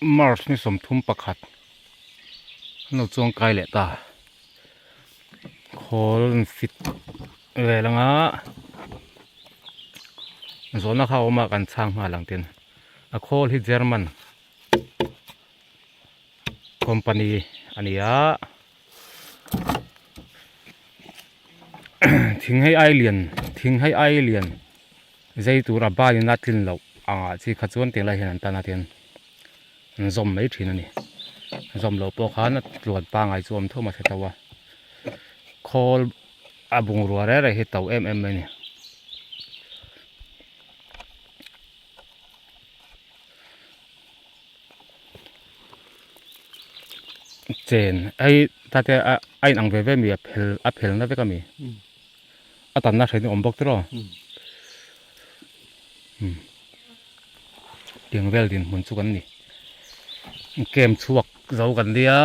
March ni 31 an lo chuang kai leh ta khawl an fit vel anga zawhna kha a awm a kan chhang nghal ang tin a khawl hi German company a ni a thing hei ai lian thing hei ai lian. Zai tur a banin a tlin loh angah chi kha chuan tiang lai hian an tan a tian an zawm mai thin a ni. Zawm loh pawh khan a tluan pangai chu a awm tho mahse to a khawl a bungrua reng reng hi to em em mai a ni. Chen hei tate a inang ve ve mi a phel a phelna vek a mi. A tanna hran hi a awm bawk tiraw umm tiang vel dinhmun chu kan ni camp chhuak zo kan nia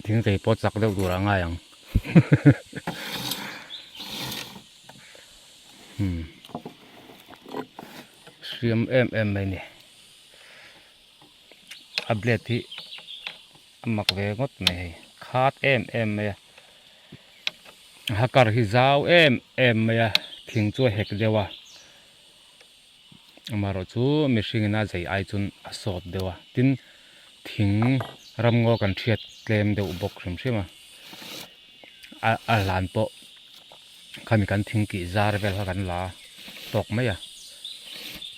thingthei pawh chak deuh tur a ngai ang umm hriam em em mai a ni a blade hi a mak ve ngawt mai hei khat em em mai a. A kar hi zau em em mai a thing chu a hek deuh a amaherawh chu mihring in a zei ai chuan a sawt deuh a tin thing ramngaw kan hriat tlem deuh bawk hrim hrim a a a hlan pawh khami kan thing kih zar vel kha kan la tawk mai a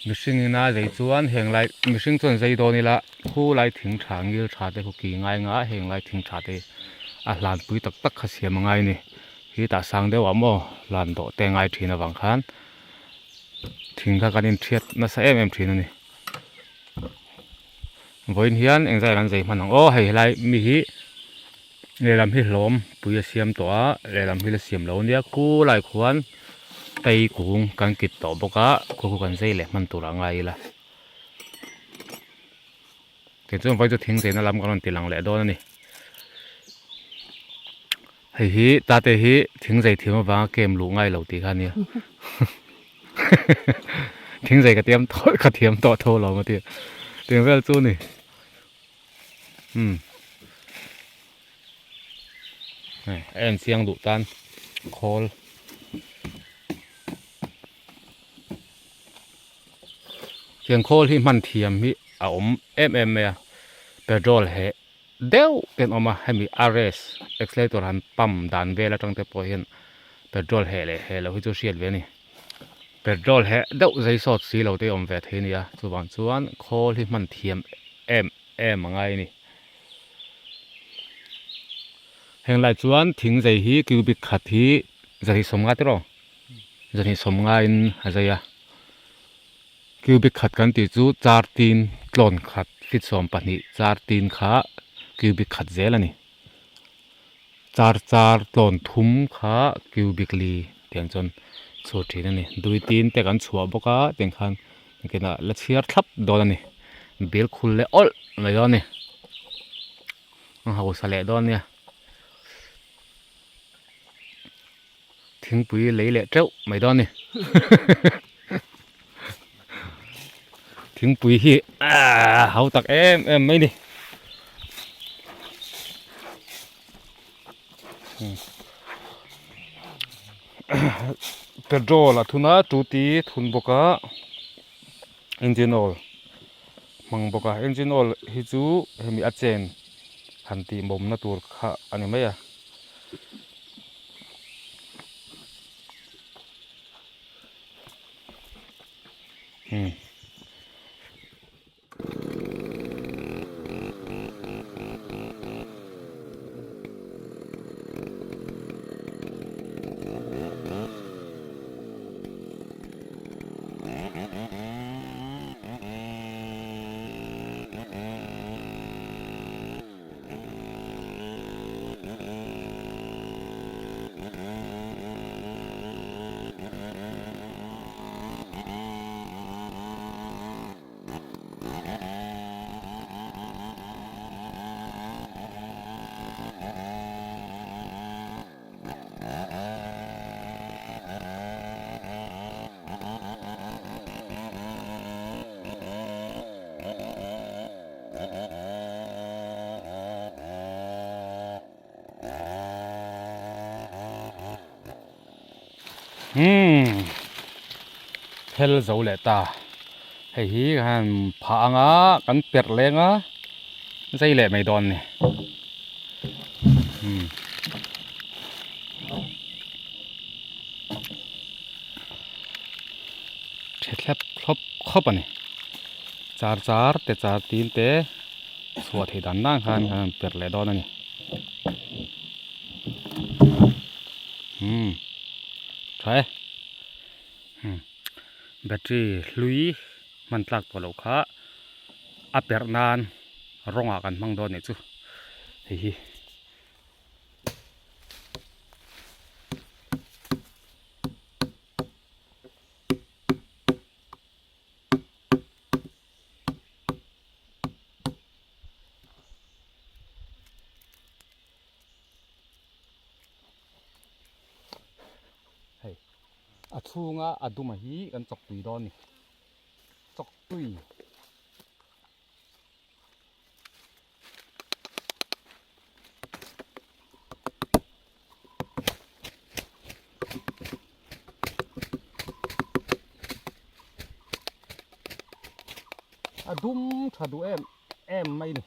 mihring in a zei chuan heng lai mihring chuan zei dawn ila khulai thing tha ngil tha te khu ki ngai nga heng lai thing tha te hi. A hlan pui tak tak kha siam a ngai a ni hi tah sang deuh ah maw hlan dawh te a ngai thin avang khan thing kha kan inthiat nasa em em thin a ni vawiin hian engzah an zei hman ang aw hei helai mi hi lehlam hi hlawm pui a siam tawh a lehlam hi la siam lo a nia khu lai khuan tei kung kan kit tawh bawk a khu khu kan zei leh hman tur ah ngai ila. Tichuan vawi chu thing cheina lam kan rawn ti lang leh dawn a ni. Hei hi tate hi thing zei thiam avanga kem luh ngai lo tih kha a nia. Thing zei ka tiam tawh ka thiam tawh tho lo maw tih tiang vel chu a ni. Umm hei a en chiang duh tan khawl. Tiang khawl hi hman thiam hi a awm em em mai a petrol heh deuh te an awm a hemi RS accelerator han pump dan vel atang te pawh hian petrol heh leh heh loh hi chu hriat ve a ni petrol heh deuh zai sawt si lo te awm ve thei a ni a chuvang chuan khawl hi hman thiam em em a ngai a ni heng lai chuan thing zai hi cubic khat hi zahnih sawmnga tiraw. Zahnih sawmngaiin a zai a cubic khat kan tih chu char tin tlawn khat feet 12 char tin kha cubic khat zel a ni char char tlawn thum kha cubic li tiang chuan chhuah thin a ni dui tin te kan chhuah bawk a tiang khan nakinah la chhiar thlap dawn a ni bill khul leh awlh mai dawn a ni a hausa leh dawn a nia. Thingpui lei leh teuh mai dawn a ni thingpui hi aaa hau tak em em mai a ni petrol a thun a two t thun bawk a engine oil hmang bawk a engine oil hi chu hemi a chen han tih mawmna tur kha a ni mai a. Hmm. Umm phel zo leh ta hei hi han phah anga kan perh leng a zai leh mai dawn a ni umm. Tha thlep thlawp khawp a ni char char te char tin te chhuah theih dan dan khan kan han perh leh dawn a ni umm tha e umm battery hlui hman tlak tawh loh kha a perh nan rawng ah kan hmang dawn anih chu hei hi. Hei a chhunga a duma hi kan chawk tui dawn a ni chawk tui. A dum tha duh em em mai ni.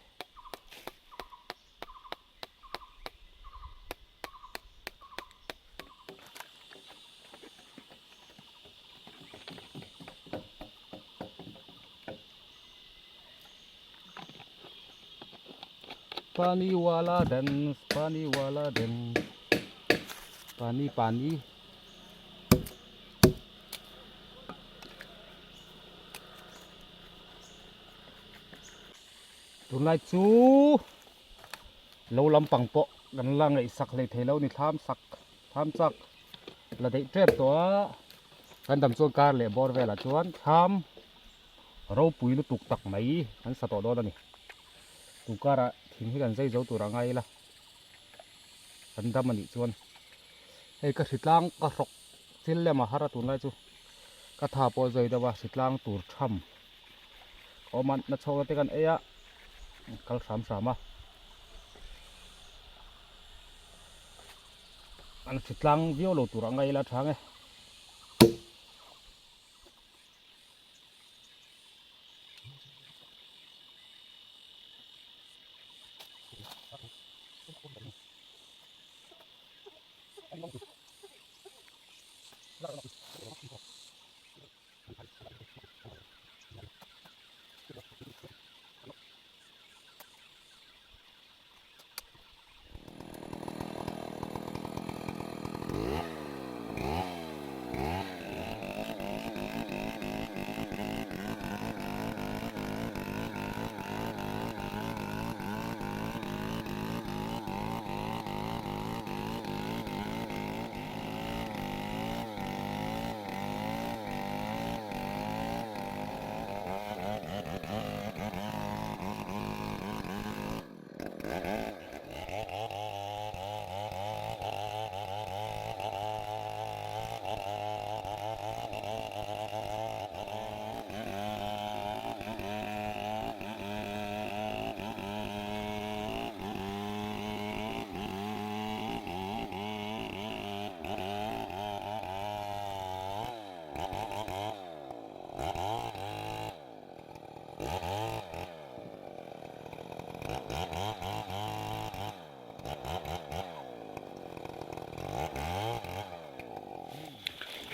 Pani wala dance pani wala dance pani pani tunlai chu lo lampang pawh kan la ngaihsak hlei thei lo ni thlam sak thlam chak la daih tep tawh a kan dam chuan kar leh bawr velah chuan thlam ropui lutuk tak mai an sa tawh dawn a ni. Tun karah thing hi kan zai zo tur a ngai ila kan dam a nih chuan hei ka hritlang ka hrawk thil lem a har a tunlai chu ka tha pawh zai deuh a hritlang tur tham ka awm a na chhawk te kan ei a kal hram hram a an hritlang viau lo tur a ngai ila a tha nge.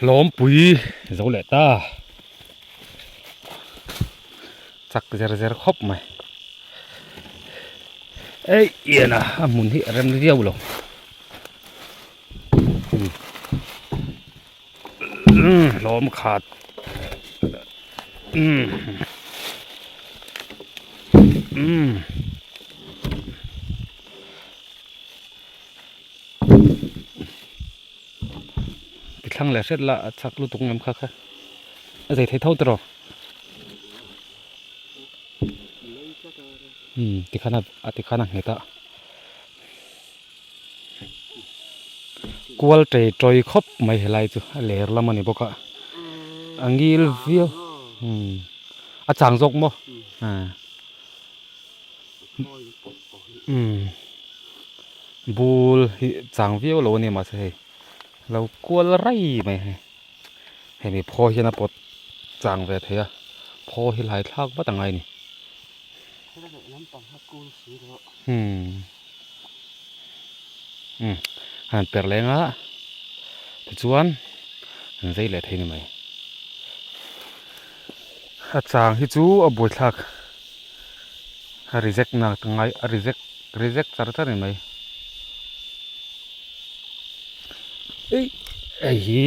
Hlawmpui zo leh ta chak zer zer khawp mai ei ian a a hmun hi a rem viau lo hlawm khat umm ti thlang leh hret la a chak lutuk ngam kha kha a zei thei tho tawh umm tikhan a tikhan a nghet a. Kual tei tawi khawp mai helai chu a ler lam a ni bawk a a ngil viau umm a chang zawk maw umm bul hi chang viau lo a ni mahse hei lo kual rai mai hei. Hemi phaw hian a pawt chang ve thei a, phaw hi hlai thlak vat a ngai a ni. Umm umm a han per leng a tichuan an zai leh thei ni mai. A chang hi chu a buaithlak a reject na ka ngai a reject reject char char ni mai. Eih hei hi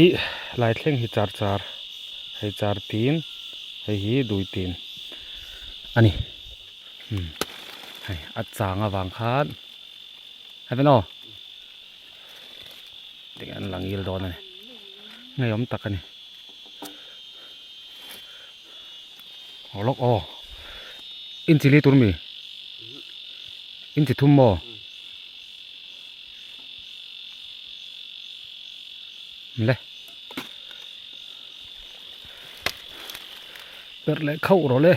lai thleng hi char char hei char tin hei hi dui tin a ni umm hei a chang avang khan heaven aw tikhian an lang ngil dawn a ni ngeiawm tak a ni aw lawk aw inchi li tur mi inchi thum maw. Le perh leh khauh rawh le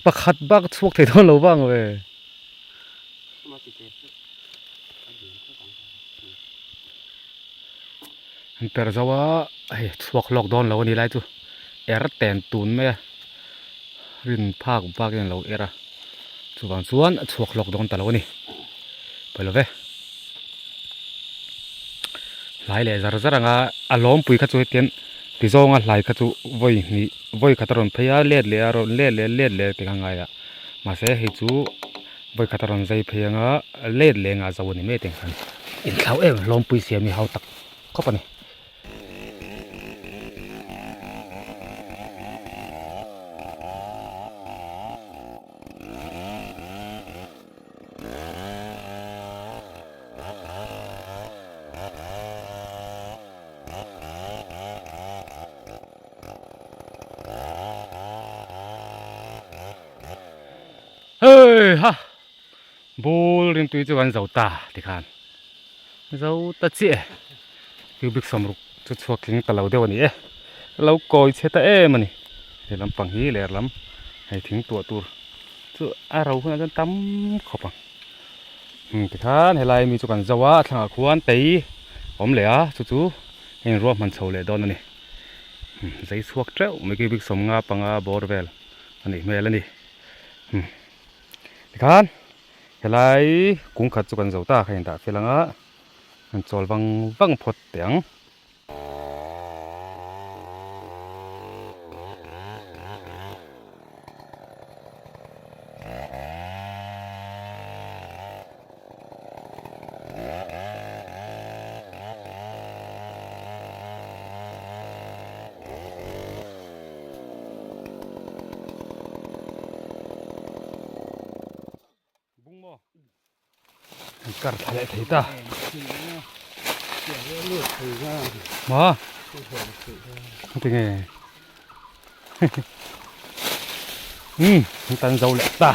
pakhat bak chhuak thei dawn lo vang ve. An perh zo a hei chhuak hlawk dawn lo a ni lai chu er ten tun mai a rin phak bak in a lo er a chuvang chuan a chhuak hlawk dawn ta lo a ni pawi lo ve hlai leh zar zar anga a lawmpui kha chu hetiang ti zawnga hlai kha chu vawi hnih vawi khat a rawn phei a let leh a rawn let leh let leh tih kha ngai a mahse hei chu vawi khat a rawn zai phei anga let leh anga a zo a ni mai tih khan inthlau em lawmpui siam hi hau tak khawp a ni. Hei ha bul rimtui chu kan zo ta tikhan zo ta chiah e cubic sawmruk chu chhuak tling ta lo deuh a ni e lo kawi chhe ta em a ni he lampang hi ler lam hei thing tuah tur chu a ro hunah chuan tam khawp ang umm tikhan helai mi chu kan zo a a thlangah khuan tei awm leh a chu chu heng ruahman chho leh dawn a ni umm zai chhuak teuh mai cubic sawmnga panga bawr vel a nih hmel a ni umm tikhan helai kung khat chu kan zo ta kha indah fel anga an chawl vang vang phawt teh ang. An kar thla leh thei ta maw tinge umm an tan zo leh ta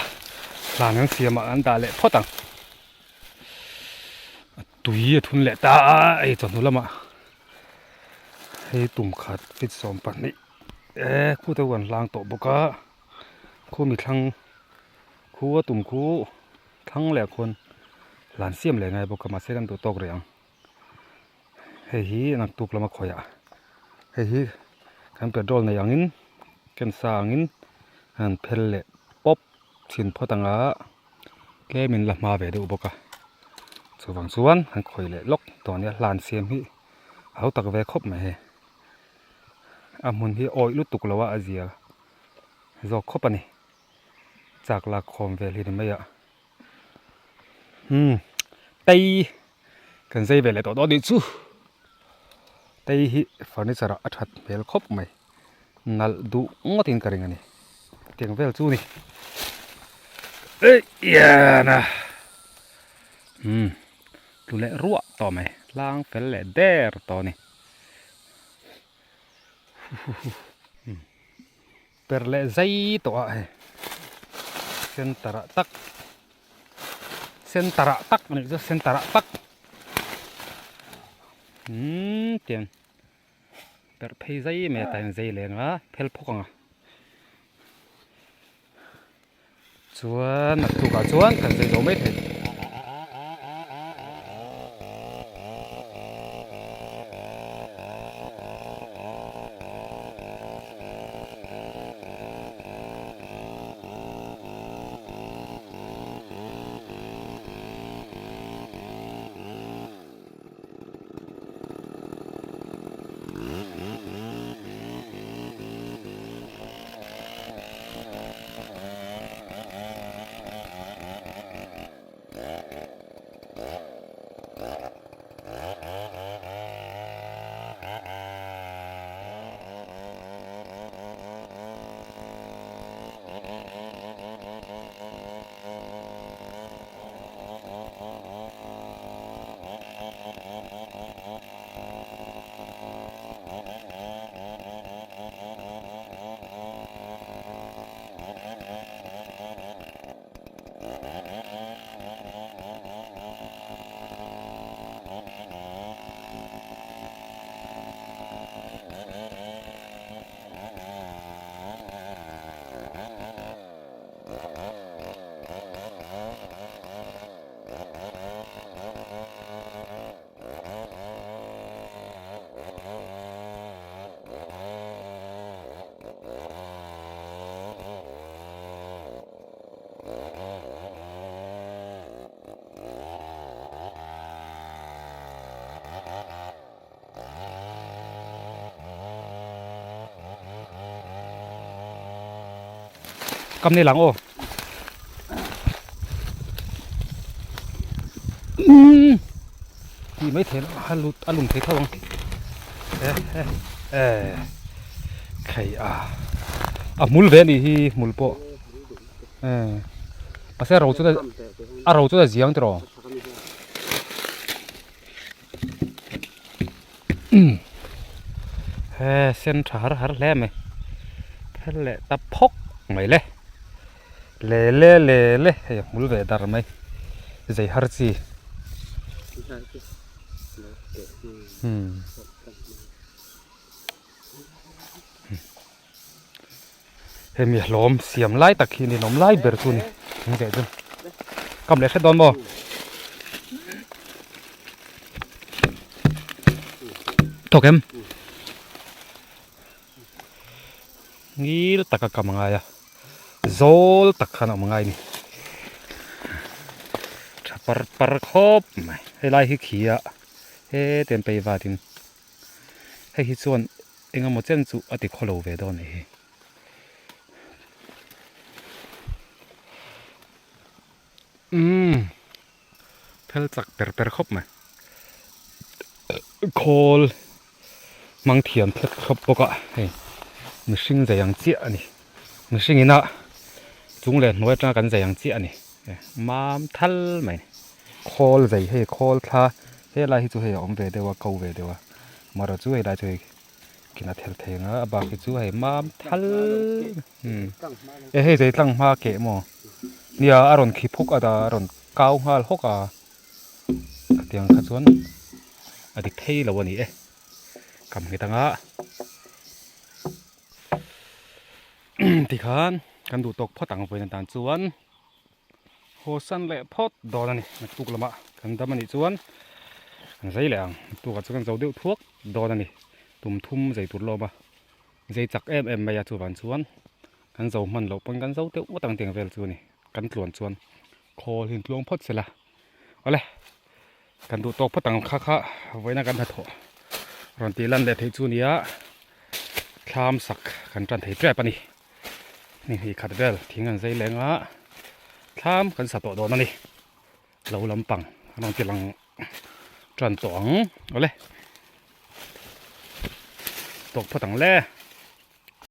hlan an siam ah an dah leh phawt ang a tui a thun leh ta a hei chawhnu lamah hei tum khat feet 12 e khu te an hlang tawh bawk a khu mi thlang khu a tum khu. Thlang leh khawn hlan siam leh ngai bawk a mahse kan duh tawk rih ang hei hi naktuk lama khawiah hei hi kan petrol nei angin ken sa angin an phel leh pawp thin phawt anga tlem in la hma ve deuh bawk a chuvang chuan an khawih leh lawk tawh ania hlan siam hi a lo tak ve khawp mai hei a hmun hi awih lutuk lo a a zia zawk khawp a ni. Chak lak khawm vel hi ni mai a umm tei kan zai ve leh tawh dawn anih chu tei hi furniture ah a that hmel khawp mai nalh duh ngawt in ka ring a ni tiang vel chu ni eih ian a umm tlu leh ruah tawh mai tlang fel leh der tawh a ni huhuhu. Per leh zai tawh ah hei center ah tak center ah tak anih chu center ah tak umm tiang perh phei zai mai a tah hian zai leng a phel phawk ang a chuan naktuk ah chuan kan zai zo mai thei. Kam nei lang aw. Umm. Tih mai thei a lut a lum thei tho ang. E e e khei a. A hmul ve a nih hi hmul pawh. E mahse a ro chu a ro chu a ziang tiraw. He sen tha har har hle mai phel leh ta phawk mai le le le le le hei a hmul ve dar mai zei har chi hemi hlawm siam lai tak hi ninawm lai ber chu a ni thing zeh chu kam leh hret dawn maw tawk em ngil taka kam a ngai a zawl tak khan a awm a ngai a ni tha par par khawp mai helai hi khi a heti an phei vatin. Hei hi chuan eng emaw chen chu a ti khawlo ve dawn a nih hi. Umm phel chak per per khawp mai. Khawl hmang thiam thlep thlawp bawk a hei mihring zai ang chiah a ni. Mihring ina chung leh hnuai atanga kan zai ang chiah a ni. Mam thal mai a ni. Khawl zai hei khawl thla helai hi chu hei a awm ve deuh a ko ve deuh a marawh chu helai chu hei khin a ther thei ang a a bak hi chu hei mam thal umm e hei zai tlang hma keh maw nia a rawn khi phuk a a rawn kau nghal hawk a khatiang kha chuan a dik thei lo a ni e kam nghet anga. Tikhan kan duh tawk phawt ang vawiin atan chuan haw san leh phawt dawn a ni. Naktuk lamah kan dam a nih chuan kan zai leh ang. Naktukah chuan kan zo deuh thuak dawn a ni. Tum thum zai tur lawm a, zai chak em em mai a chuvang chuan kan zo hman loh pawn kan zo deuh ngawt ang tiang vel chu a ni. Kan tluan chuan khawl hi tluang phawt sela. Awle kan duh tawk phawt ang kha kha vawiina kan hnathawh rawn tih lan leh theih chu nia thlam sak kan tan thei tep a ni ni hnih khat vel thing an zai leng a thlam kan sa tawh dawn a ni lo lampang an rawn ti lang tan tawh ang awle tawk phawt ang le.